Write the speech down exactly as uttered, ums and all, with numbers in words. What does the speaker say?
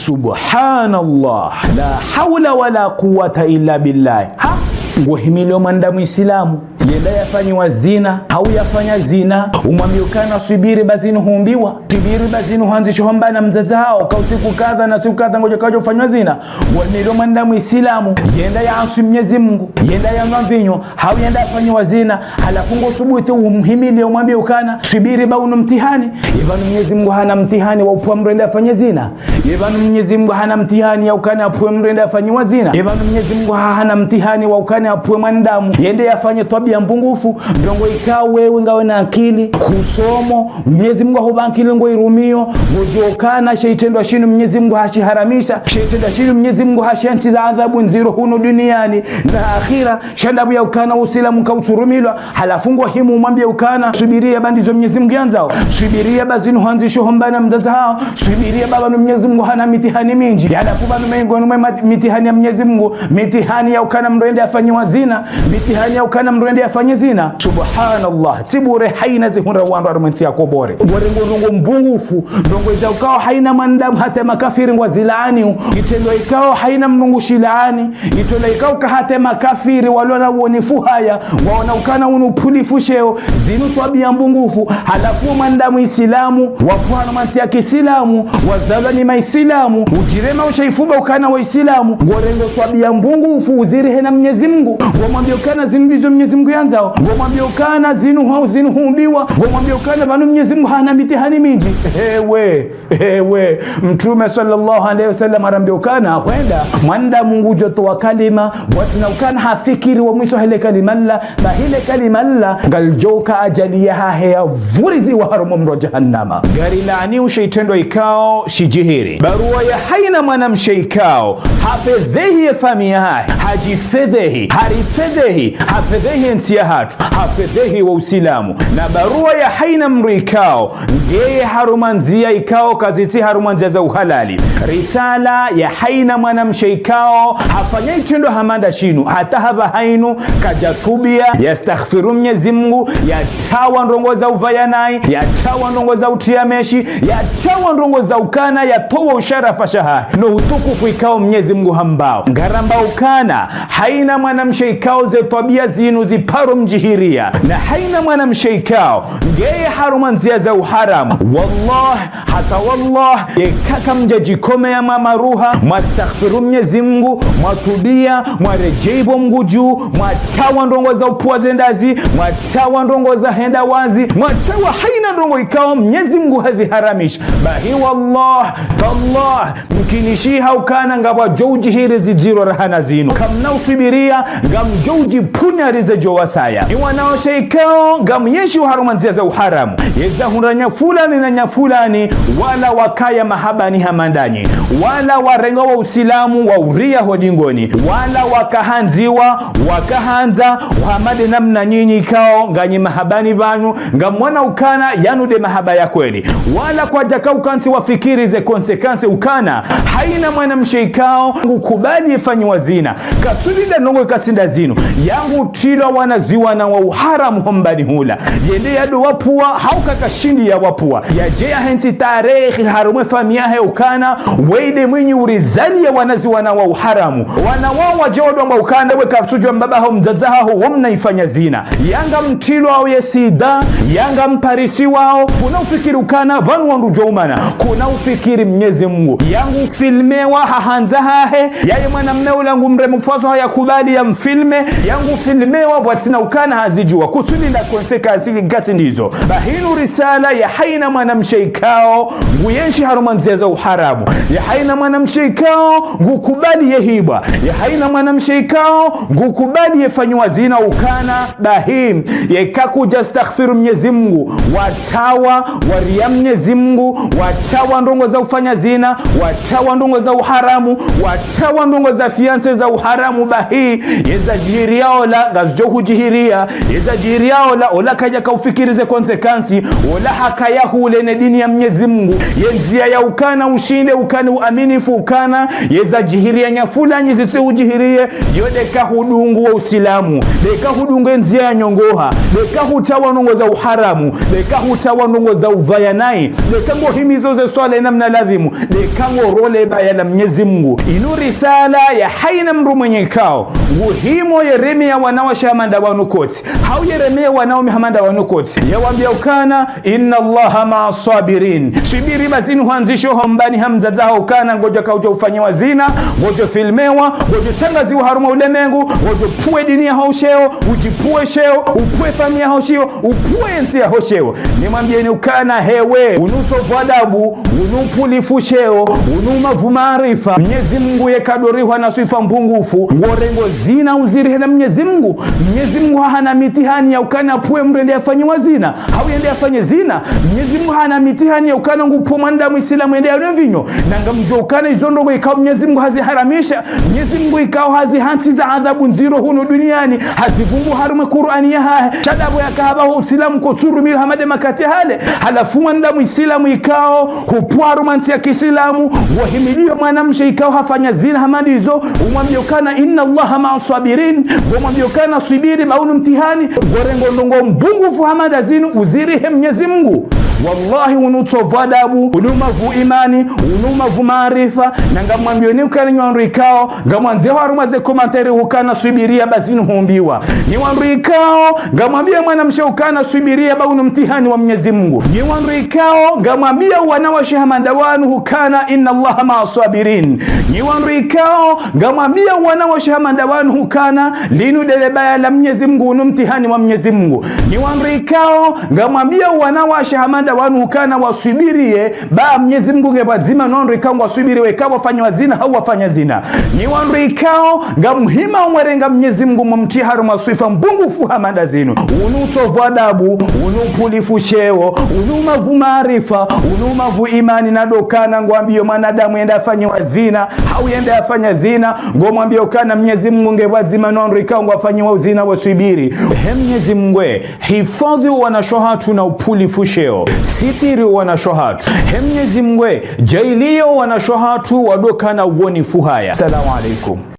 Subhanallah. La hawla wala quwwata illa billah. Ha? Ngohimilio mwanadamu Isilamu, yenda yafanyiwa zina, hau yafanya zina, umwambie ukana swubiri ba zinu humbiwa, swubiri ba zinu handzishiwa mbana mdzadze haho, ka usiku kadha na siku kadha ngodjo kaudjo fanywa zina. Ngohimilio mwanadamu Isilamu, yenda yaaswi Mnyezi Mungu, yenda yanwa mvinyo, hau yenda yafanyiwa zina, halafu ngosubutu umhimilie umwambie ukana swubiri ba unu mtihani. Ye pvanu Mnyezi Mungu hana mtihani wa upvua mdru yende yafanye zina? Ye pvanu Mnyezi Mungu hana mtihani ya ukana apvue mdru yende yafanyiwa zina? Ye pvanu Mnyezi Mungu hana mtihani wa ukana apvue mwanadamu yende yafanye twabia mbungufu? Ndrongoo ikao wewe ngawe na akili, husomo, Mnyezi Mungu hahupva akili ngoirumio, ngodjo ukana she itrendwa shinu Mnyezi Mungu hashiharamisha, she itrendwa shinu Mnyezi Mungu hashiantsiza adhabu ndziro hunu duniani na akhira. Sha ndapvo ya ukana Usilamu kautsurumilwa, halafu ngohimu umwambie ukana swubiri ya ba ndizo Mnyezi Mungu yandzao, swubiri ya ba zinu handzishiwa mbana mdzadze haho, swubiri ya ba pvanu Mnyezi Mungu hana mitihani minji. Halafu pvanu mengoni mwe mat-, mitihani ya Mnyezi Mungu, mitihani ya ukana mdru yende yafanyiwa zina, mitihani ya ukana mdru yende yafanye zina. Subhanallah. Tsi bure haina zihundra wandru harumwa entsi ya Komori. Ngwarengao ndrongoo mbungufu, ndrongoo izo ikao haina mwanadamu hata makafiri ngwazilaaniu. Itrendwa ikao haina mdru ngushilaani, itrendwa ikao ka hata makafiri walona wonifu haya, waona ukana unu upvulifu sheo, zinu twabia mbungufu, halafu mwanadamu Isilamu, wapvwa harumwa ntsi ya Kiisilamu, wazalwa ni Maisilamu, udjirema ushaifuba ukana wa Isilamu, ngorengao twabia mbungufu, uziri hena Mnyezi Mungu, ngomwambio ukana zinu ndizo Mnyezi Mungu yandzao, ngomwambio ukana zinu hau zinu humbiwa, ngomwambio ukana pvanu Mnyezi Mungu hana mitihani minji. Ewe, ewe, Mtrume swallallahu alayhi wasallam harambia ukana, hwenda mwanadamu ngudjo towa kalima, pvwatsina ukana hafikiri wo mwiso hele kalima lila, ba hele kalima lila, ngalidjo uka ajali yahahe yavuriziwa harumwa mro jahannama. Ngarilaaniu she itrendwa ikao shidjiri. Barua ya haina mwanamshe ikao hafedhehi ye famiyi yahahe, hadjifedhehi, harifedhehi, hafedhehi entsi yahatru, hafedhehi wo Usilamu. Na barua ya haina mdru ikao ngeye harumwa ndzia ikao kazitsi harumwa ndzia za uhalali. Risala ya haina mwanamshe ikao hafanya itrendwa hama nda shinu, hata hapvaha inu kadjatubia, yastaghfiru Mnyezi Mungu, yatawa ndrongoo za upvaya nayi, yatawa ndrongoo za utria meshi, yatawa ndrongoo za ukana, yatowa usharafa shahahe no utukufu ikao Mnyezi Mungu hambao. Ngarambao ukana haina mwanamshe ikao ze twabia zinu ziparo mdjihiria, na haina mwanamshe ikao ngeye harumwa ndzia za uharamu. Wallah, hata wallah, yeka kamdjadjikomeya mwa maruha, mwastaghfiru Mnyezi Mungu, mwatubia, mwaredjei pvo Mungu dju, mwatawa ndrongoo za upvua ze ndazi, mwatawa ndrongoo za henda wazi, mwatawa haina ndrongoo ikao Mnyezi Mungu haziharamisha, bahi wallah, tallah, mkinishiha ukana ngapvwadjo udjiri zidziro rahana zinu. Kamna uswibiria, ngamdjo udjipvunya rize djo wasaya. Ni wanawashe ikao ngamyenshio harumwa ndzia za uharamu. Yeza hundra nya fulani na nya fulani, wala wakaya mahabani hama ndanyi. Wala warenga wo Usilamu wauria ho dingoni. Wala wakahandziwa, wakahandza, hama nde namna nyinyi ikao nganyi mahabani pvanu, ngamwona ukana yanu nde mahaba ya kweli. Wala kwadjaka ukantsi wafikiri ze conséquences ukana haina mwanamshe ikao ngukubali yefanyiwa zina, katsulila ndrongoo ikatsi nda zinu, yangu utrilwa wanaziwana wa uharamu ho mbani hula, yende yado wapvua, hau kakashindi yawapvua, yadje yahentsi tarehi harumwa ye famiyi yahe ukana, weye nde mwinyi urizaliya wanaziwana wa uharamu. Wana wao wadje wado wamba ukana, we kaptsudjua mbaba haho mdzadze haho wo mna ifanya zina. Yanga mtrilwao ye sida, yanga mparisiwao, kuna ufikiri ukana pvanu wandru djo umana, kuna ufikiri Mnyezi Mungu. Yangu filmewa ha handza hahe, yaye mwanamme ula ngumreme mfwaso haya kubali yamfilme, yangu filmewa pvwatsina ukana hazidjua, kutsulila conséquences ikatsi ndizo. Bahi inu risala ya haina mwanamshe ikao nguyenshi harumwa ndzia za uharamu, ya haina mwanamshe ikao ngukubali yehibwa, ya haina mwanamshe ikao ngukubali yefanyiwa zina ukana, bahi, yeka kudja staghfiru Mnyezi Mungu, watawa, waria Mnyezi Mungu, watawa ndrongoo za ufanya zina, watawa ndrongoo za uharamu, watawa ndrongoo za fiancé za uharamu, bahi, yeza djiri yaola, ngazidjo hu djihiriya, yeza djihiriya ola, ola kadja kaufikiri ze conséquences, ola hakaya hule ne dini ya Mnyezi Mungu, ye ndziya ya ukana ushinde, ukana uaminifu, ukana yeza djihiriya nya fulani zitsi udjihiriye, yo de kahudungu wo Usilamu, de kahudungu ye ndziya ya nyongoha, de kahutawa ndrongo za uharamu, de kahutawa ndrongo za uvaya nayi, de kangohimizo ze swala ye namna ladhimu, de kangorole baya la Mnyezi Mungu. Inu risala ya hayina mndru mwenye ikao nguhimo yeremeya wanawashe hama nda wanu kotsi, hau yeremeya wanaume hama nda wanu kotsi, yawambiya ukana: إن الله مع الصابرين. Swibiri ba zinu hwandzisho hambani ha mdzadze haho ukana ngodjo kaudja ufanyiwa zina, ngodjo filmewa, ngodjo tangaziwa harumwa ulemengu, ngodjo pvuwa dini yaho sheo, udjipvuwe sheo, upvuwe famiyi yaho sheo, upvuwe ntsi yaho sheo. Nimwambiyeni ukana hewe, unu utovu adabu, unu upvulifu sheo, unu umavu maarifa. Mnyezi Mungu ye kadorihwa na swifa mbungufu, ngorengo zina uzirihe na Mnyezi Mungu. Mnyezi Mungu hahana mitihani ya ukana pvuwe mndru yende yafanyiwa zina, hau yende yafanye zina. Mnyezi Mungu hahana mitihani ya ukana ngupvuwo mwanadamu Isilamu yende yanwe mvinyo. Na ngamdjuwa ukana izo ndrongo ikao Mnyezi Mungu haziharamisha, Mnyezi Mungu ikao hazihantsiza adhabu ndziro hunu duniani, hazivumbu harumwa Kur'ani yahahe. Sha dapvo yaka hapvaho Usilamu kotsurumilwa hama de makati hale. Halafu mwanadamu Isilamu ikao hupvwa harumwa ntsi ya Kisilamu, ngohimiliyo mwanamshe ikao hafanya zina hama ndizo, umwambiye ukana: إن الله مع الصابرين. Ngomwambiyo ukana: swibiri ba unu mtihani, ngorengo ndrongo mbungufu hama nda zinu uzirihe Mnyezi Mungu. Wallahi, unu utovu adabu, unu umavu imani, unu umavu maarifa. Na ngamwambiyoni ukana nyi wandru ikao ngamwandzao harumwa ze commentaires ukana swibiriya ba zinu humbiwa. Nyi wandru ikao ngamwambiya mwanamshe ukana swibiriya ba unu mtihani wa Mnyezi Mungu. Nyi wandru ikao ngamwambiya wanawashe hama nda wanu ukana: إن الله مع الصابرين. Nyi wandru ikao ngamwambiya wanawashe hama nda wanu ukana linu de le baya la Mnyezi Mungu, unu mtihani wa Mnyezi Mungu. Nyi wandru ikao ngamwambiya wanawashe hama nda wanu ukana waswibiriye, ba Mnyezi Mungu nge pvwadzima no wandru ikao ngwaswibiriwo ikao wafanyiwa zina hau wafanya zina. Nyi wandru ikao ngamhimao mwarenga Mnyezi Mungu mumtriye harumwa swifa mbungufu hama nda zinu. Unu utovu adabu, unu upvulifu sheo, unu umavu maarifa, unu umavu imani. Na do ukana ngwambiyo mwanadamu yende yafanyiwa zina, hau yende yafanya zina, ngomwambiyo ukana Mnyezi Mungu nge pvwadzima no wandru ikao ngwafanyiwa uzina waswibiri. He Mnyezi Mungu we, hifadhwi wanawashe hatru na upvulifu sheo. Sitiri wanawashe hatru. He Mnyezi Mungu we, djaaliya wanawashe hatru wado ukana uwonifu haya. Salamu alaikum.